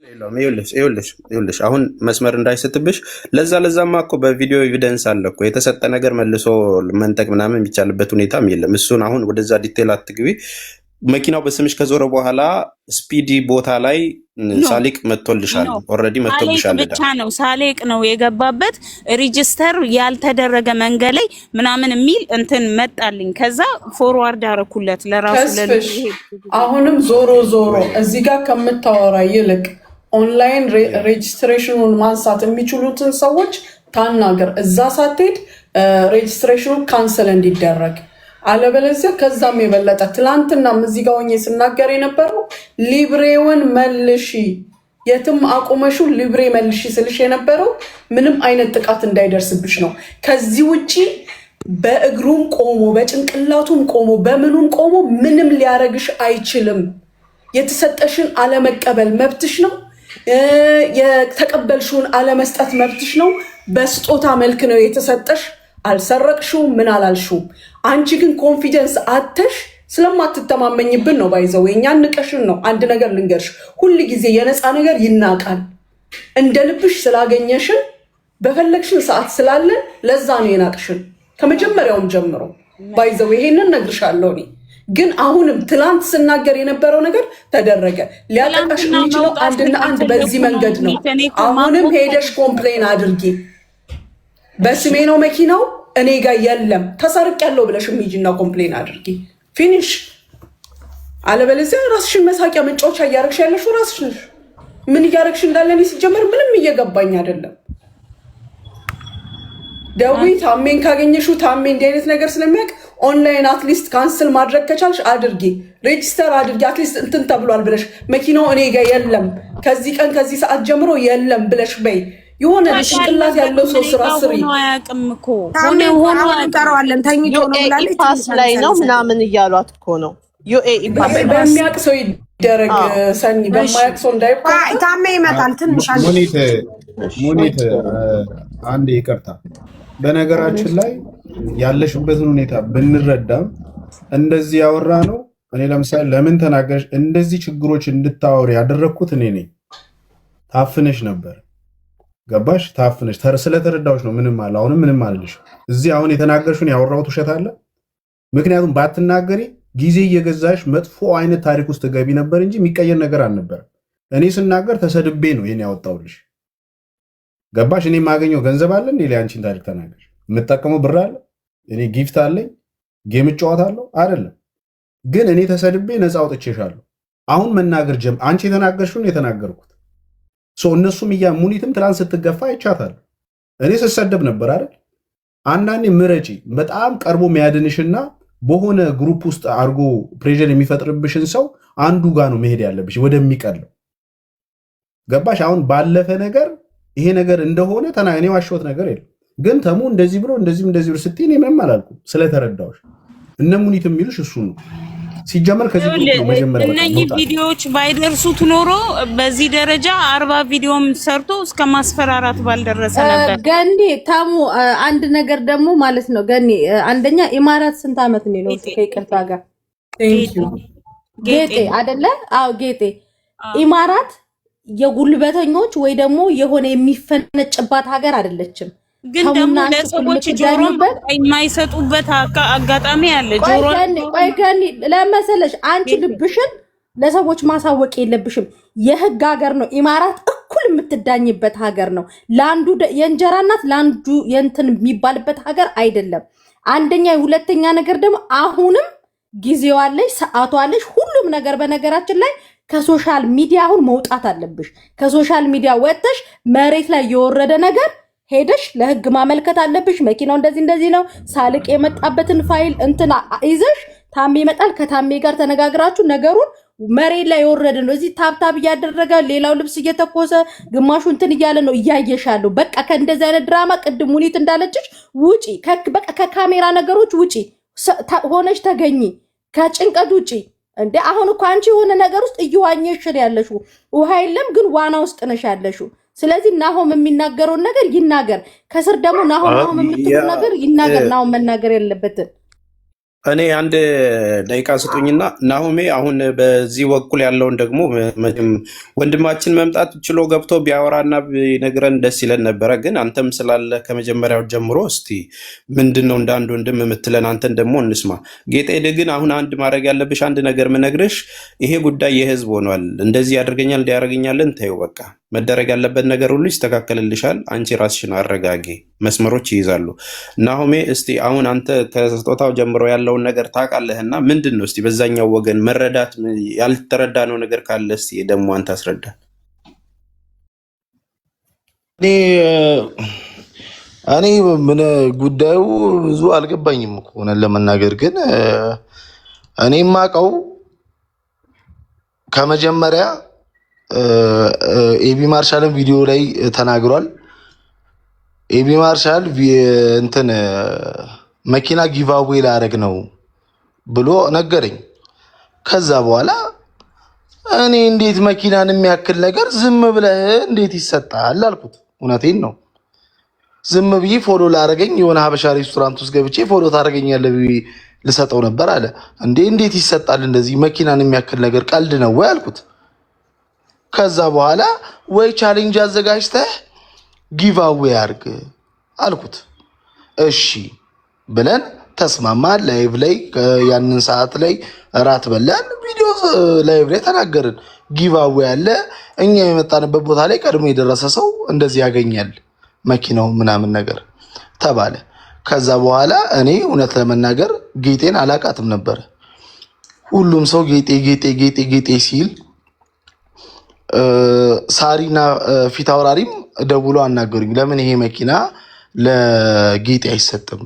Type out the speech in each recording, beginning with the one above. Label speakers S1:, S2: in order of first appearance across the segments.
S1: የለውም። ይኸውልሽ ይኸውልሽ ይኸውልሽ አሁን መስመር እንዳይስትብሽ፣ ለዛማ እኮ በቪዲዮ evidence አለ እኮ። የተሰጠ ነገር መልሶ መንጠቅ ምናምን የሚቻልበት ሁኔታም የለም። እሱን አሁን ወደዛ detail አትግቢ። መኪናው በስምሽ ከዞረ በኋላ ስፒዲ ቦታ ላይ
S2: No.
S1: ሳሊቅ መጥቶልሻል፣
S2: No.
S1: Already
S2: ሳሌቅ
S1: መጥቶብሻል ዕዳ።
S2: ብቻ ነው፣ ሳሌቅ ነው የገባበት። Register ያልተደረገ መንገድ ላይ ምናምን የሚል እንትን መጣልኝ። ከዛ forward አረኩለት ለራሱ ለልጁ።
S3: ተስፍሽ፣ አሁንም ዞሮ ዞሮ እዚህ ጋር ከምታወራ ይልቅ online registration ኑን ማንሳት የሚችሉትን ሰዎች ታናገር። እዛ ሳትሄድ registration ኑ cancel እንዲደረግ። አለበለዚያ ከዛም የበለጠ ትላንትናም እዚህ ጋር ሆኜ ስናገር የነበረው ሊብሬውን መልሺ፣ የትም አቁመሹ ሊብሬ መልሺ ስልሽ የነበረው ምንም አይነት ጥቃት እንዳይደርስብሽ ነው። ከዚህ ውጪ በእግሩም ቆሞ፣ በጭንቅላቱም ቆሞ፣ በምኑም ቆሞ ምንም ሊያረግሽ አይችልም። የተሰጠሽን አለመቀበል መብትሽ ነው። የተቀበልሽውን አለመስጠት መብትሽ ነው። በስጦታ መልክ ነው የተሰጠሽ። አልሰረቅሽውም፣ ምን አላልሽውም። አንቺ ግን confidence አተሽ ስለማትተማመኝብን ነው። By the way እኛ ንቀሽን ነው። አንድ ነገር ልንገርሽ፣ ሁል ጊዜ የነፃ ነገር ይናቃል። እንደ ልብሽ ስላገኘሽን፣ በፈለግሽን ሰዓት ስላለን ለዛ ነው የናቅሽን ከመጀመሪያውም ጀምሮ። By the way ይሄንን ነግርሻለሁ እኔ። ግን አሁንም ትላንት ስናገር የነበረው ነገር ተደረገ። ሊያጠቃሽ
S2: ትላንትና
S3: የሚችለው
S2: መውጣት
S3: አንድና አንድ በዚህ
S2: ስላልፈለኩ ነው።
S3: መንገድ ነው።
S2: እኔ እኮ
S3: አሁንም
S2: ማቆም
S3: ሄደሽ complain አድርጊ። በስሜ ነው መኪናው፣ እኔ ጋር የለም፣ ተሰርቄያለሁ ብለሽ ሂጂና complain አድርጊ። Finish። አለበለዚያ ራስሽን መሳቂያ መጫወቻ እያደረግሽ ያለሽው ራስሽ ነሽ። ምን እያደረግሽ እንዳለ እኔ ሲጀመር ምንም እየገባኝ አይደለም። ደዊ ታሜን ካገኘሽው ታሜ እንዲህ አይነት ነገር ስለሚያውቅ online at least cancel ማድረግ ከቻልሽ አድርጊ፣ register አድርጊ። At least እንትን ተብሏል ብለሽ፣ መኪናው እኔ ጋር የለም፣ ከዚህ ቀን ከዚህ ሰዓት ጀምሮ የለም ብለሽ በይ። የሆነ ጭንቅላት ያለው ሰው ስራ ስሪ።
S2: ሆኖ አያውቅም እኮ።
S4: ታሜ
S2: ሆነ ሆኖ
S4: አሁን
S2: አያውቅም።
S4: እንጠራዋለን፣ ተኝቶ ነው
S5: UAE
S4: ብላለች።
S5: ፓስ
S4: ትንሽ
S5: ላይ ነው
S4: አነሳነሳለች።
S5: ምናምን እያሏት እኮ ነው። UAE pass ላይ።
S3: በሚያውቅ ሰው ይደረግ ሰኒ፣ በማያውቅ ሰው እንዳይባል።
S4: አይ፣ ታሜ ይመጣል። ትንሽ አንድ
S6: ሙኒት፣ ሙኒት፣ አንድ ይቅርታ። በነገራችን ላይ ያለሽበትን ሁኔታ ብንረዳም እንደዚህ ያወራ ነው። እኔ ለምሳሌ ለምን ተናገርሽ እንደዚህ ችግሮች እንድታወሪ ያደረግኩት እኔ ነኝ። ታፍነሽ ነበር፣ ገባሽ? ታፍነሽ ስለተረዳሁሽ ነው። ምንም አለ አሁንም ምንም አልልሽ። እዚህ አሁን የተናገርሽውን ያወራሁት ውሸት አለ? ምክንያቱም ባትናገሪ ጊዜ እየገዛሽ መጥፎ አይነት ታሪክ ውስጥ ገቢ ነበር እንጂ የሚቀየር ነገር አልነበረም። እኔ ስናገር ተሰድቤ ነው ይሄን ያወጣሁልሽ። ገባሽ? እኔ የማገኘው ገንዘብ አለ እንዴ? አንቺን ታሪክ ተናገር የምጠቀመው ብር አለ? እኔ gift አለኝ? Game እጫወታለሁ አይደለም። ግን እኔ ተሰድቤ ነፃ አውጥቼሻለሁ። አሁን መናገር አንቺ የተናገርሽውን የተናገርኩት። So እነሱም እያ ሙኒትም ትላንት ስትገፋ አይቻታለሁ። እኔ ስሰደብ ነበር አይደል? አንዳንዴ ምረጪ። በጣም ቀርቦ የሚያድንሽና በሆነ group ውስጥ አድርጎ pressure የሚፈጥርብሽን ሰው አንዱ ጋር ነው መሄድ ያለብሽ ወደሚቀለው። ገባሽ? አሁን ባለፈ ነገር ይሄ ነገር እንደሆነ እኔ ዋሸሁት ነገር የለም። ግን ተሙ እንደዚህ ብሎ እንደዚህ እንደዚህ ብሎ ስትይ እኔ ምንም አላልኩም ስለተረዳሁሽ። እነ ሙኒት የሚሉሽ እሱ ነው። ሲጀመር ከዚህ group ነው መጀመሪያ በቃ
S2: እነኚህ
S6: መውጣት።
S2: ቪዲዮዎች ባይደርሱት ኖሮ በዚህ ደረጃ 40 ቪዲዮም ሰርቶ እስከ ማስፈራራት ባልደረሰ ነበር።
S7: ገኒ፣ ታሙ፣ አንድ ነገር ደግሞ ማለት ነው ገኒ፣ አንደኛ ኢማራት ስንት ዓመት ነው የኖርሽው? ከይቅርታ ጋር።
S3: Thank you.
S7: ጌጤ አይደለ? አዎ ጌጤ። ኢማራት የጉልበተኞች ወይ ደግሞ የሆነ የሚፈነጭባት ሀገር አይደለችም።
S2: ግን ደግሞ
S7: ተሙና አንቺ
S2: ለሰዎች ጆሮ
S7: የምትዳኙበት
S2: የማይሰጡበት አጋጣሚ አለ።
S7: ቆይ
S2: ጆሮ
S7: ገኒ፣ ቆይ ገኒ፣ ለመሰለሽ አንቺ ልብሽን ለሰዎች ማሳወቅ የለብሽም። የህግ ሀገር ነው ኢማራት፣ እኩል የምትዳኝበት ሀገር ነው። ለአንዱ የእንጀራ እናት ለአንዱ የእንትን የሚባልበት ሀገር አይደለም። አንደኛ፣ ሁለተኛ ነገር ደግሞ አሁንም ጊዜው አለሽ፣ ሰዓቱ አለሽ፣ ሁሉም ነገር። በነገራችን ላይ ከ social media አሁን መውጣት አለብሽ። ከ social media ወጥተሽ መሬት ላይ የወረደ ነገር ሄደሽ ለህግ ማመልከት አለብሽ። መኪናው እንደዚህ እንደዚህ ነው፣ ሳልቅ የመጣበትን ፋይል እንትን ይዘሽ ታሜ ይመጣል። ከታሜ ጋር ተነጋግራችሁ ነገሩን መሬት ላይ የወረደ ነው። እዚህ tap tap እያደረገ፣ ሌላው ልብስ እየተኮሰ፣ ግማሹ እንትን እያለ ነው እያየሻለሁ። በቃ ከእንደዚህ አይነት ድራማ ቅድም ሙኒት እንዳለችሽ ውጪ፣ በቃ ከካሜራ ነገሮች ውጪ ሆነሽ ተገኚ፣ ከጭንቀት ውጪ። እንደ አሁን እኮ አንቺ የሆነ ነገር ውስጥ እየዋኘሽ ነው ያለሽው። ውሃ የለም ግን ዋና ውስጥ ነሽ ያለሽው። ስለዚህ ናሆም የሚናገረውን ነገር ይናገር። ከስር ደግሞ ናሆም ናሆም የምትሉ ነገር ይናገር። ናሆም መናገር የለበትም።
S1: እኔ አንድ ደቂቃ ስጡኝና ናሆሜ አሁን በዚህ በኩል ያለውን ደግሞ መቼም ወንድማችን መምጣት ችሎ ገብቶ ቢያወራና ቢነግረን ደስ ይለን ነበረ። ግን አንተም ስላለ ከመጀመሪያው ጀምሮ እስቲ ምንድን ነው እንደ አንድ ወንድም የምትለን አንተን ደግሞ እንስማ። ጌጤ ግን አሁን አንድ ማድረግ ያለብሽ አንድ ነገር ምነግርሽ፣ ይሄ ጉዳይ የህዝብ ሆኗል። እንደዚህ ያደርገኛል እንዲያደርገኛለን ተይው በቃ። መደረግ ያለበት ነገር ሁሉ ይስተካከልልሻል። አንቺ ራስሽን አረጋጊ። መስመሮች ይይዛሉ። ናሆሜ እስቲ አሁን አንተ ከስጦታው ጀምሮ ያለውን ነገር ታውቃለህና ምንድን ነው እስቲ በዛኛው ወገን መረዳት ያልተረዳነው ነገር ካለ እስቲ ደግሞ አንተ አስረዳ።
S8: እኔ እኔ ምን ጉዳዩ ብዙ አልገባኝም እኮ እውነት ለመናገር ግን እኔ የማውቀው ከመጀመሪያ ኤቢ ማርሻልን ቪዲዮ ላይ ተናግሯል። ኤቢ ማርሻል እንትን መኪና giveaway ላረግ ነው ብሎ ነገረኝ። ከዛ በኋላ እኔ እንዴት መኪናን የሚያክል ነገር ዝም ብለህ እንዴት ይሰጣል አልኩት። እውነቴን ነው። ዝም ብዬ follow ላረገኝ የሆነ ሀበሻ ሬስቶራንት ውስጥ ገብቼ follow ታደርገኛለህ ብዬ ልሰጠው ነበር አለ። እንዴ እንዴት ይሰጣል እንደዚህ መኪናን የሚያክል ነገር ቀልድ ነው ወይ አልኩት። ከዛ በኋላ ወይ challenge አዘጋጅተህ giveaway አርግ አልኩት። እሺ ብለን ተስማማ። live ላይ ያንን ሰዓት ላይ እራት በላን። ቪዲዮ live ላይ ተናገርን። giveaway አለ። እኛ የመጣንበት ቦታ ላይ ቀድሞ የደረሰ ሰው እንደዚህ ያገኛል መኪናው ምናምን ነገር ተባለ። ከዛ በኋላ እኔ እውነት ለመናገር ጌጤን አላቃትም ነበረ። ሁሉም ሰው ጌጤ ጌጤ ጌጤ ጌጤ ሲል ሳሪና ፊት አውራሪም ደውሎ አናገሩኝ። ለምን ይሄ መኪና ለጌጤ አይሰጥም?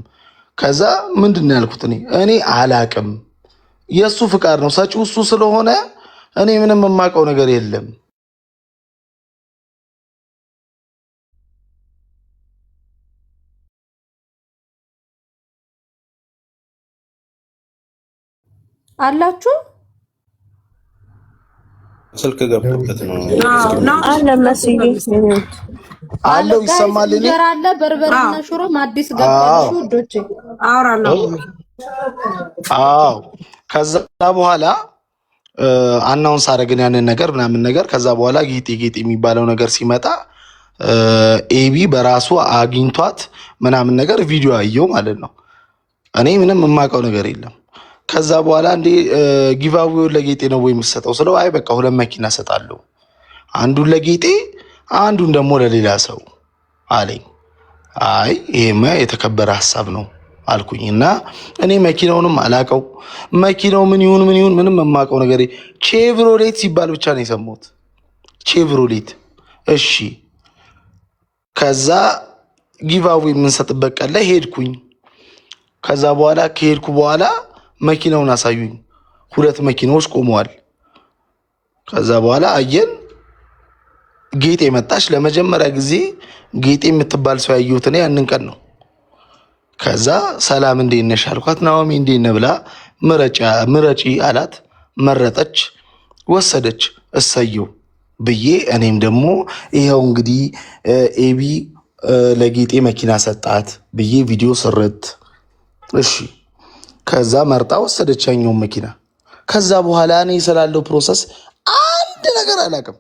S8: ከዛ ምንድን ነው ያልኩት? እኔ አላቅም፣ የእሱ ፍቃድ ነው ሰጪው እሱ ስለሆነ እኔ ምንም የማውቀው ነገር የለም።
S7: አላችሁ
S1: ስልክ ገብቶበት ነው።
S5: አለ መስዬ
S8: አለው
S7: guys
S8: ይሰማል። እኔ
S7: እንጀራ አለ፣ በርበሬና ሽሮም አዲስ ገብቷል።
S8: አዎ
S7: እሺ ውዶቼ
S4: አወራለሁ።
S8: አዎ። ከዛ በኋላ announce አደረግን ያንን ነገር ምናምን ነገር። ከዛ በኋላ ጌጤ ጌጤ የሚባለው ነገር ሲመጣ ኤቢ በራሱ አግኝቷት ምናምን ነገር ቪዲዮ አየው ማለት ነው። እኔ ምንም የማውቀው ነገር የለም። ከዛ በኋላ እንዴ giveaway ውን ለጌጤ ነው ወይ የምትሰጠው ስለው፣ አይ በቃ ሁለት መኪና እሰጣለሁ፣ አንዱን ለጌጤ አንዱን ደግሞ ለሌላ ሰው አለኝ። አይ ይሄማ የተከበረ ሀሳብ ነው አልኩኝ። እና እኔ መኪናውንም አላቀው፣ መኪናው ምን ይሁን ምን ይሁን ምንም የማውቀው ነገር ቼቭሮሌት ሲባል ብቻ ነው የሰማሁት። ቼቭሮሌት እሺ። ከዛ giveaway የምንሰጥበት ቀን ላይ ሄድኩኝ። ከዛ በኋላ ከሄድኩ በኋላ መኪናውን አሳዩኝ። ሁለት መኪናዎች ቆመዋል። ከዛ በኋላ አየን። ጌጤ መጣች። ለመጀመሪያ ጊዜ ጌጤ የምትባል ሰው ያየሁት እኔ ያንን ቀን ነው። ከዛ ሰላም እንዴት ነሽ አልኳት። ናኦሚ እንዴት ነህ ብላ ምረጪ አላት። መረጠች፣ ወሰደች። እሰየው ብዬ እኔም ደግሞ ይኸው እንግዲህ ኤቢ ለጌጤ መኪና ሰጣት ብዬ ቪዲዮ ስርት። እሺ ከዛ መርጣ ወሰደች ያኛውን መኪና። ከዛ በኋላ እኔ ስላለው process አንድ ነገር አላውቅም።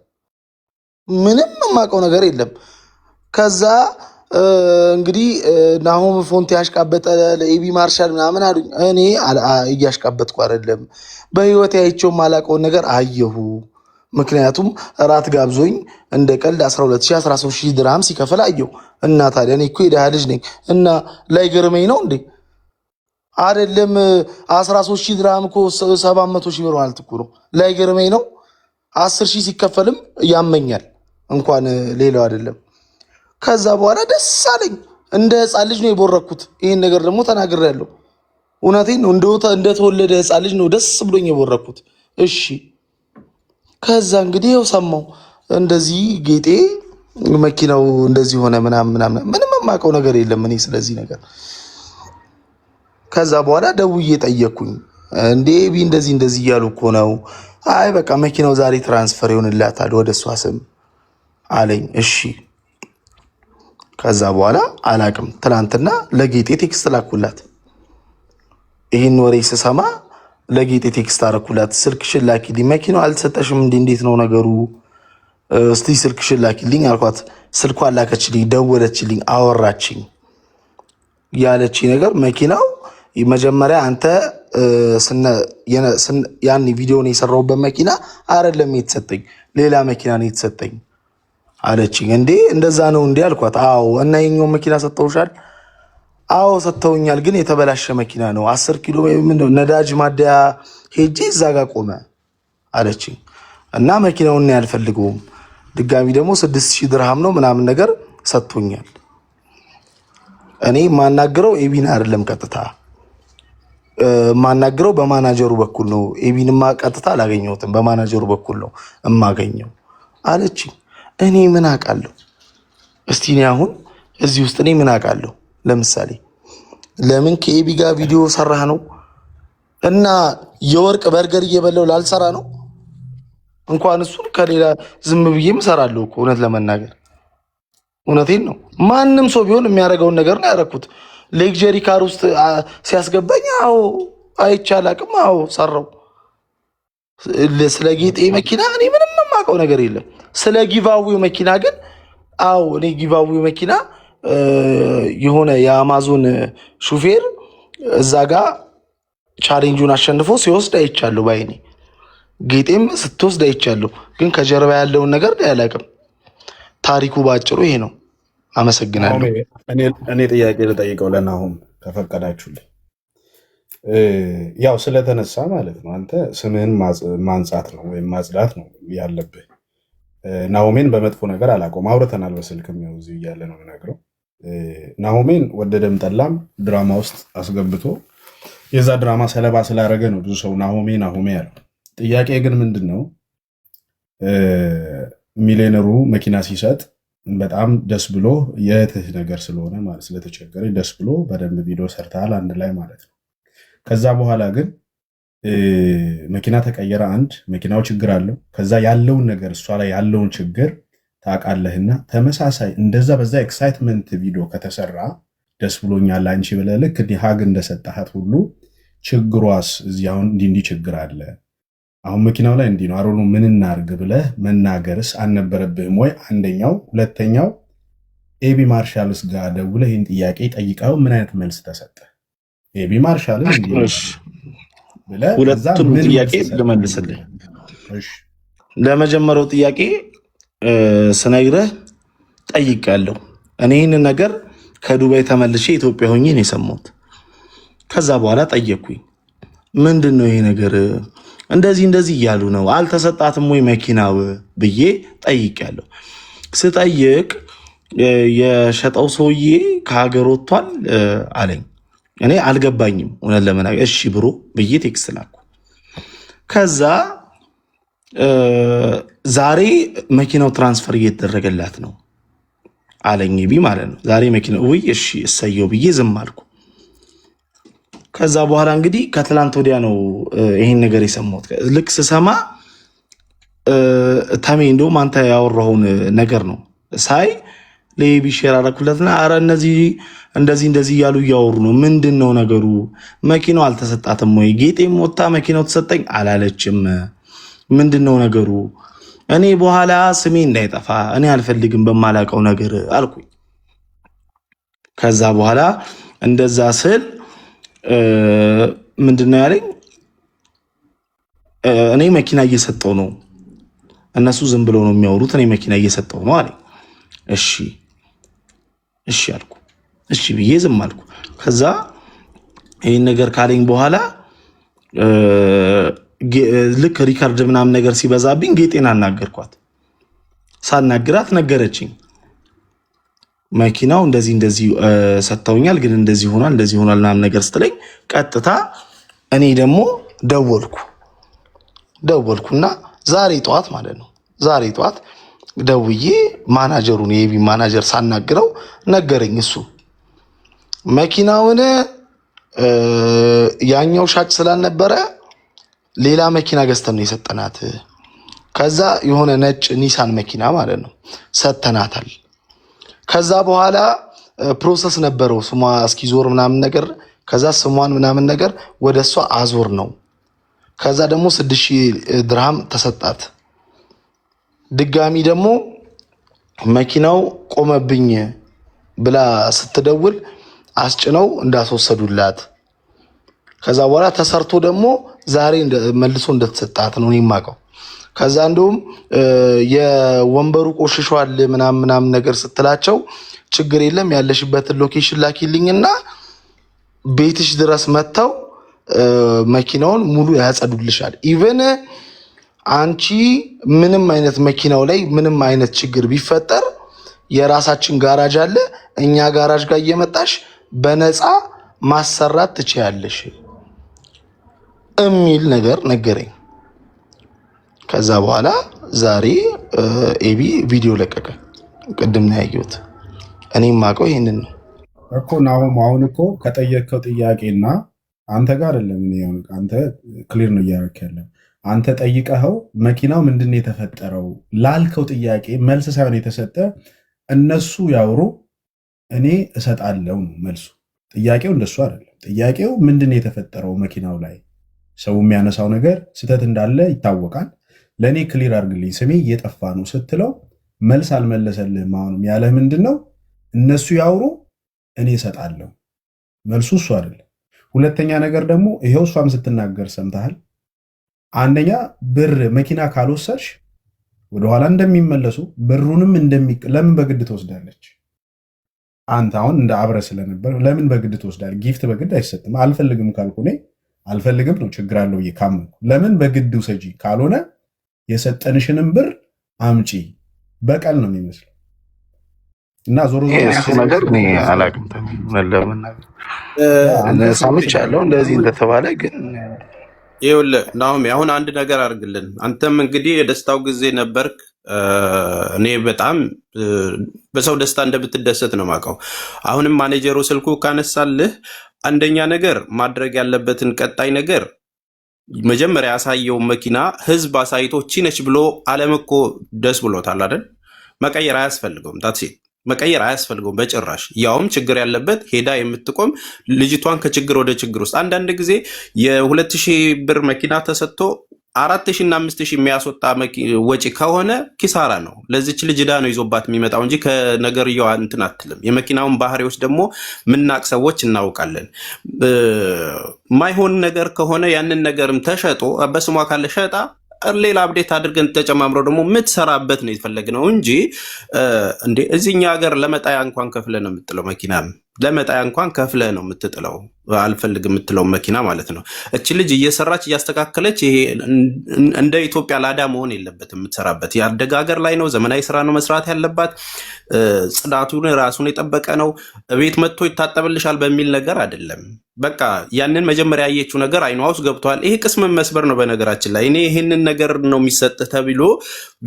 S8: ምንም የማውቀው ነገር የለም። ከዛ እንግዲህ ናሆም ፎንት ያሽቃበጠ ለኤቢ ማርሻል ምናምን አሉኝ። እኔ እያሽቃበጥኩ አይደለም፣ በህይወት ያይቼው የማላውቀውን ነገር አየሁ። ምክንያቱም እራት ጋብዞኝ እንደ ቀልድ 12 ሺህ 13 ሺህ ድርሃም ሲከፍል አየሁ። እና ታዲያ እኔ እኮ የድሃ ልጅ ነኝ እና ላይገርመኝ ነው እንዴ? አይደለም 13 ሺህ ድርሃም እኮ 700 ሺህ ብር ማለት እኮ ነው። ላይገርመኝ ነው። 10 ሺህ ሲከፈልም ያመኛል፣ እንኳን ሌላው አይደለም። ከዛ በኋላ ደስ አለኝ። እንደ ህፃን ልጅ ነው የቦረኩት። ይህን ነገር ደግሞ ተናግሬያለሁ። እውነቴን ነው። እንደተወለደ ህፃን ልጅ ነው ደስ ብሎኝ የቦረኩት። እሺ ከዛ እንግዲህ ይኸው ሰማሁ እንደዚህ ጌጤ መኪናው እንደዚህ ሆነ ምናምን ምናምን። ምንም የማውቀው ነገር የለም እኔ ስለዚህ ነገር። ከዛ በኋላ ደውዬ ጠየቅኩኝ። እንዴ ኤቢ እንደዚህ እንደዚህ እያሉ እኮ ነው። አይ በቃ መኪናው ዛሬ transfer ይሆንላታል ወደ እሷ ስም አለኝ። እሺ ከዛ በኋላ አላቅም። ትናንትና ለጌጤ text ላኩላት። ይህን ወሬ ስሰማ ለጌጤ text አደረኩላት። ስልክሽን ላኪልኝ፣ መኪናው አልተሰጠሽም እንዲ እንዴት ነው ነገሩ? እስቲ ስልክሽን ላኪልኝ አልኳት። ስልኳን ላከችልኝ፣ ደወለችልኝ፣ አወራችኝ። ያለችኝ ነገር መኪናው መጀመሪያ አንተ ያን ቪዲዮን የሰራሁበት መኪና አይደለም የተሰጠኝ፣ ሌላ መኪና ነው የተሰጠኝ አለችኝ። እንዴ እንደዛ ነው እንዴ አልኳት። አዎ። እና የኛው መኪና ሰጥተውሻል? አዎ ሰጥተውኛል፣ ግን የተበላሸ መኪና ነው። 10 ኪሎ ነዳጅ ማደያ ሄጄ እዛ ጋር ቆመ አለችኝ። እና መኪናውን አልፈልገውም፣ ድጋሚ ደግሞ 6000 ድርሃም ነው ምናምን ነገር ሰጥቶኛል። እኔ የማናግረው ኤቢን አይደለም፣ ቀጥታ የማናግረው በማናጀሩ በኩል ነው። ኤቢንማ ቀጥታ አላገኘሁትም፣ በማናጀሩ በኩል ነው እማገኘው አለችኝ። እኔ ምን አውቃለሁ? እስቲ እኔ አሁን እዚህ ውስጥ እኔ ምን አውቃለሁ? ለምሳሌ ለምን ከኤቢ ጋር ቪዲዮ ሰራህ ነው እና የወርቅ በርገር እየበላው ላልሰራ ነው? እንኳን እሱን ከሌላ ዝም ብዬም እሰራለሁ እኮ፣ እውነት ለመናገር እውነቴን ነው። ማንም ሰው ቢሆን የሚያደርገውን ነገር ነው ያደረኩት። Luxury car ውስጥ ሲያስገባኝ አዎ አይቼ አላቅም። አዎ ሰራው። ስለ ጌጤ መኪና እኔ ምንም የማውቀው ነገር የለም። ስለ giveaway ው መኪና ግን አዎ እኔ giveaway ው መኪና የሆነ የአማዞን ሹፌር እዛ ጋ challenge ኡን አሸንፎ ሲወስድ አይቻለሁ ባይኔ። ጌጤም ስትወስድ አይቻለሁ። ግን ከጀርባ ያለውን ነገር አላውቅም። ታሪኩ ባጭሩ ይሄ ነው። አመሰግናለሁ።
S6: እኔ ጥያቄ ልጠይቀው ለናሆም ከፈቀዳችሁልኝ። ያው ስለተነሳ ማለት ነው። አንተ ስምህን ማንጻት ነው ወይም ማጽዳት ነው ያለብህ። ናሆሜን በመጥፎ ነገር አላውቀውም። አውርተናል በስልክም፣ ያው እዚሁ እያለ ነው የምነግረው። ናሆሜን ወደደም ጠላም ድራማ ውስጥ አስገብቶ የዛ ድራማ ሰለባ ስላደረገ ነው ብዙ ሰው ናሆሜ ናሆሜ ያለው። ጥያቄ ግን ምንድን ነው፣ ሚሊዮነሩ መኪና ሲሰጥ በጣም ደስ ብሎ የእህትህ ነገር ስለሆነ ማለት ስለተቸገረ ደስ ብሎ በደንብ ቪዲዮ ሰርተሃል አንድ ላይ ማለት ነው። ከዛ በኋላ ግን መኪና ተቀየረ። አንድ መኪናው ችግር አለው። ከዛ ያለውን ነገር እሷ ላይ ያለውን ችግር ታውቃለህና ተመሳሳይ እንደዛ በዛ excitement ቪዲዮ ከተሰራ ደስ ብሎኛል አንቺ ብለህ ልክ እንዲህ hug እንደሰጠሃት ሁሉ ችግሯስ እዚህ አሁን እንዲህ እንዲህ ችግር አለ፣ አሁን መኪናው ላይ እንዲህ ነው አሮኑ ምን እናርግ ብለህ መናገርስ አልነበረብህም ወይ? አንደኛው። ሁለተኛው ኤቢ ማርሻልስ ጋር ደውለህ ይህን ጥያቄ ጠይቀው ምን አይነት መልስ ተሰጠ? ኤቢ ማርሻልን እንዲህ ብለህ ከዛ
S8: ሁለቱንም
S6: ምን
S8: ጥያቄ
S6: መልስ ሰጠ?
S8: ልመልስልህ።
S6: እሺ።
S8: ለመጀመሪያው ጥያቄ ስነግርህ ጠይቄያለሁ። እኔ ይህንን ነገር ከዱባይ ተመልሼ ኢትዮጵያ ሆኜ ነው የሰማሁት። ከዛ በኋላ ጠየቅኩኝ። ምንድን ነው ይሄ ነገር? እንደዚህ እንደዚህ እያሉ ነው፣ አልተሰጣትም ወይ መኪናው ብዬ ጠይቄያለሁ። ስጠይቅ የሸጠው ሰውዬ ከሀገር ወጥቷል አለኝ። እኔ አልገባኝም እውነት ለመናገር። እሺ bro ብዬ text ላኩ። ከዛ ዛሬ መኪናው transfer እየተደረገላት ነው አለኝ ቢ ማለት ነው። ዛሬ መኪናው ውይ እሺ እሰየው ብዬ ዝም አልኩ። ከዛ በኋላ እንግዲህ ከትላንት ወዲያ ነው ይሄን ነገር የሰማሁት። ልክ ስሰማ ተሜ እንደውም አንተ ያወራኸውን ነገር ነው ሳይ ለኤቢ share አደረኩለትና አረ እነዚህ እንደዚህ እንደዚህ እያሉ እያወሩ ነው። ምንድን ነው ነገሩ? መኪናው አልተሰጣትም ወይ? ጌጤም ወጣ መኪናው ተሰጠኝ አላለችም። ምንድን ነው ነገሩ? እኔ በኋላ ስሜ እንዳይጠፋ እኔ አልፈልግም በማላውቀው ነገር አልኩኝ። ከዛ በኋላ እንደዛ ስል ምንድን ነው ያለኝ? እኔ መኪና እየሰጠው ነው፣ እነሱ ዝም ብለው ነው የሚያወሩት፣ እኔ መኪና እየሰጠው ነው አለኝ። እሺ እሺ አልኩ። እሺ ብዬ ዝም አልኩ። ከዛ ይህን ነገር ካለኝ በኋላ ልክ record ምናምን ነገር ሲበዛብኝ ጌጤን አናገርኳት። ሳናግራት ነገረችኝ። መኪናው እንደዚህ እንደዚህ ሰጥተውኛል፣ ግን እንደዚህ ሆኗል እንደዚህ ሆኗል ምናምን ነገር ስትለኝ ቀጥታ እኔ ደግሞ ደወልኩና ዛሬ ጠዋት ማለት ነው፣ ዛሬ ጠዋት ደውዬ ማናጀሩን የኤቢ ማናጀር ሳናግረው ነገረኝ። እሱ መኪናውን ያኛው ሻጭ ስላልነበረ ሌላ መኪና ገዝተን ነው የሰጠናት። ከዛ የሆነ ነጭ ኒሳን መኪና ማለት ነው ሰጥተናታል። ከዛ በኋላ process ነበረው ስሟ እስኪዞር ምናምን ነገር ከዛ ስሟን ምናምን ነገር ወደ እሷ አዞር ነው። ከዛ ደግሞ 6,000 ድርሃም ተሰጣት። ድጋሚ ደግሞ መኪናው ቆመብኝ ብላ ስትደውል አስጭነው እንዳስወሰዱላት፣ ከዛ በኋላ ተሰርቶ ደግሞ ዛሬ መልሶ እንደተሰጣት ነው እኔ የማውቀው። ከዛ እንደውም የወንበሩ ቆሽሿል ምናምን ምናምን ነገር ስትላቸው ችግር የለም፣ ያለሽበትን location ላኪልኝና ቤትሽ ድረስ መጥተው መኪናውን ሙሉ ያጸዱልሻል። Even አንቺ ምንም አይነት መኪናው ላይ ምንም አይነት ችግር ቢፈጠር የራሳችን ጋራጅ አለ፣ እኛ ጋራጅ ጋር እየመጣሽ በነፃ ማሰራት ትችያለሽ የሚል ነገር ነገረኝ። ከዛ በኋላ ዛሬ ኤቢ ቪዲዮ ለቀቀ። ቅድም ነው ያየሁት። እኔም ማውቀው ይሄንን ነው።
S6: እኮ ናሆም፣ አሁን እኮ ከጠየቅከው ጥያቄና አንተ ጋር አይደለም። እኔ አሁን አንተ clear ነው እያደረክ ያለው። አንተ ጠይቀኸው መኪናው ምንድን ነው የተፈጠረው ላልከው ጥያቄ መልስ ሳይሆን የተሰጠ እነሱ ያውሩ እኔ እሰጣለሁ ነው መልሱ። ጥያቄው እንደሱ አይደለም። ጥያቄው ምንድን ነው የተፈጠረው መኪናው ላይ፣ ሰው የሚያነሳው ነገር ስህተት እንዳለ ይታወቃል። ለእኔ clear አድርግልኝ፣ ስሜ እየጠፋ ነው ስትለው መልስ አልመለሰልህም። አሁንም ያለህ ምንድን ነው? እነሱ ያውሩ እኔ እሰጣለሁ። መልሱ እሱ አይደለም። ሁለተኛ ነገር ደግሞ ይሄው እሷም ስትናገር ሰምተሃል። አንደኛ ብር መኪና ካልወሰድሽ ወደኋላ እንደሚመለሱ ብሩንም ለምን በግድ ትወስዳለች? አንተ አሁን እንደ አብረ ስለነበር ለምን በግድ ትወስዳለህ? Gift በግድ አይሰጥም። አልፈልግም ካልኩ እኔ አልፈልግም ነው፣ ችግር አለው ብዬ ካመንኩ ለምን በግድ ውሰጂ? ካልሆነ የሰጠንሽንም ብር አምጪ። በቀል ነው የሚመስለው እና ዞሮ ዞሮ
S8: እሱ ነገር እኔ አላውቅም። እውነት ለመናገር ሰምቻለሁ እንደዚህ እንደተባለ ግን
S1: ይኸውልህ ናሆሜ፣ አሁን አንድ ነገር አድርግልን። አንተም እንግዲህ የደስታው ጊዜ ነበርክ። እኔ በጣም በሰው ደስታ እንደምትደሰት ነው የማውቀው። አሁንም ማኔጀሩ ስልኩ ካነሳልህ አንደኛ ነገር ማድረግ ያለበትን ቀጣይ ነገር መጀመሪያ ያሳየው መኪና ህዝብ አሳይቶ እቺ ነች ብሎ ዓለም እኮ ደስ ብሎታል አይደል? መቀየር አያስፈልገውም። That's it፣ መቀየር አያስፈልገውም በጭራሽ። ያውም ችግር ያለበት ሄዳ የምትቆም ልጅቷን ከችግር ወደ ችግር ውስጥ፣ አንዳንድ ጊዜ የ2,000 ብር መኪና ተሰጥቶ 4,000 እና 5,000 የሚያስወጣ ወጪ ከሆነ ኪሳራ ነው። ለዚች ልጅ ዕዳ ነው ይዞባት የሚመጣው እንጂ ከነገርየዋ እንትን አትልም። የመኪናውን ባህሪዎች ደግሞ ምናቅ ሰዎች እናውቃለን። ማይሆን ነገር ከሆነ ያንን ነገርም ተሸጦ በስሟ ካለ ሸጣ ሌላ update አድርገን ተጨማምረው ደግሞ የምትሰራበት ነው የፈለግነው እንጂ እንዴ እዚህኛ ሀገር ለመጣያ እንኳን ከፍለህ ነው የምትጥለው፣ መኪና ለመጣያ እንኳን ከፍለህ ነው የምትጥለው፣ አልፈልግ የምትለው መኪና ማለት ነው። እች ልጅ እየሰራች እያስተካከለች፣ ይሄ እንደ ኢትዮጵያ ላዳ መሆን የለበትም። የምትሰራበት ያደገ ሀገር ላይ ነው። ዘመናዊ ስራ ነው መስራት ያለባት። ጽዳቱን ራሱን የጠበቀ ነው። ቤት መጥቶ ይታጠብልሻል በሚል ነገር አይደለም። በቃ ያንን መጀመሪያ ያየችው ነገር አይኗ ውስጥ ገብቷል። ይሄ ቅስም መስበር ነው። በነገራችን ላይ እኔ ይህንን ነገር ነው የሚሰጥህ ተብሎ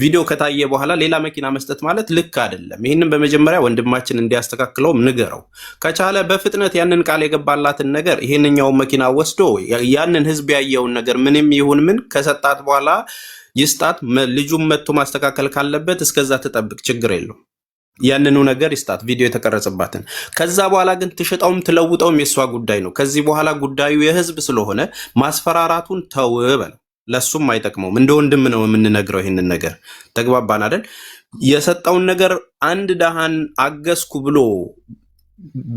S1: ቪዲዮ ከታየ በኋላ ሌላ መኪና መስጠት ማለት ልክ አይደለም። ይህንን በመጀመሪያ ወንድማችን እንዲያስተካክለውም ንገረው። ከቻለ በፍጥነት ያንን ቃል የገባላትን ነገር ይህንኛውን መኪና ወስዶ ያንን ህዝብ ያየውን ነገር ምንም ይሁን ምን ከሰጣት በኋላ ይስጣት። ልጁም መጥቶ ማስተካከል ካለበት እስከዛ ትጠብቅ፣ ችግር የለውም። ያንኑ ነገር ይስጣት፣ ቪዲዮ የተቀረጸባትን። ከዛ በኋላ ግን ትሽጠውም ትለውጠውም የእሷ ጉዳይ ነው። ከዚህ በኋላ ጉዳዩ የህዝብ ስለሆነ ማስፈራራቱን ተው በለው። ለሱም አይጠቅመውም። እንደ ወንድም ነው የምንነግረው ይህንን ነገር። ተግባባን አይደል? የሰጠውን ነገር አንድ ደሃን አገዝኩ ብሎ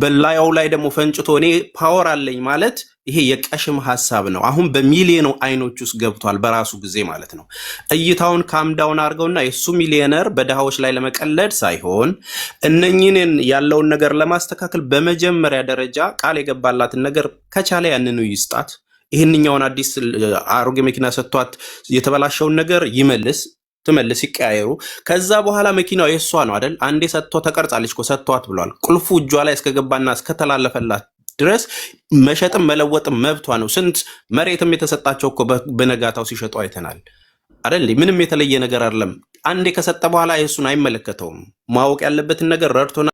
S1: በላያው ላይ ደግሞ ፈንጭቶ እኔ power አለኝ ማለት ይሄ የቀሽም ሀሳብ ነው። አሁን በሚሊዮን አይኖች ውስጥ ገብቷል፣ በራሱ ጊዜ ማለት ነው። እይታውን calm down አድርገውና የእሱ ሚሊዮነር በድሃዎች ላይ ለመቀለድ ሳይሆን እነኝህን ያለውን ነገር ለማስተካከል በመጀመሪያ ደረጃ ቃል የገባላትን ነገር ከቻለ ያንኑ ይስጣት። ይህንኛውን አዲስ አሮጌ መኪና ሰጥቷት የተበላሸውን ነገር ይመልስ፣ ትመልስ፣ ይቀያየሩ። ከዛ በኋላ መኪናው የእሷ ነው አይደል? አንዴ ሰጥቶ ተቀርጻለች እኮ ሰጥቷት ብሏል። ቁልፉ እጇ ላይ እስከገባና እስከተላለፈላት ድረስ መሸጥም መለወጥም መብቷ ነው። ስንት መሬትም የተሰጣቸው እኮ በነጋታው ሲሸጡ አይተናል አይደል? ምንም የተለየ ነገር አይደለም። አንዴ ከሰጠ በኋላ የእሱን አይመለከተውም። ማወቅ ያለበትን ነገር ረድቶና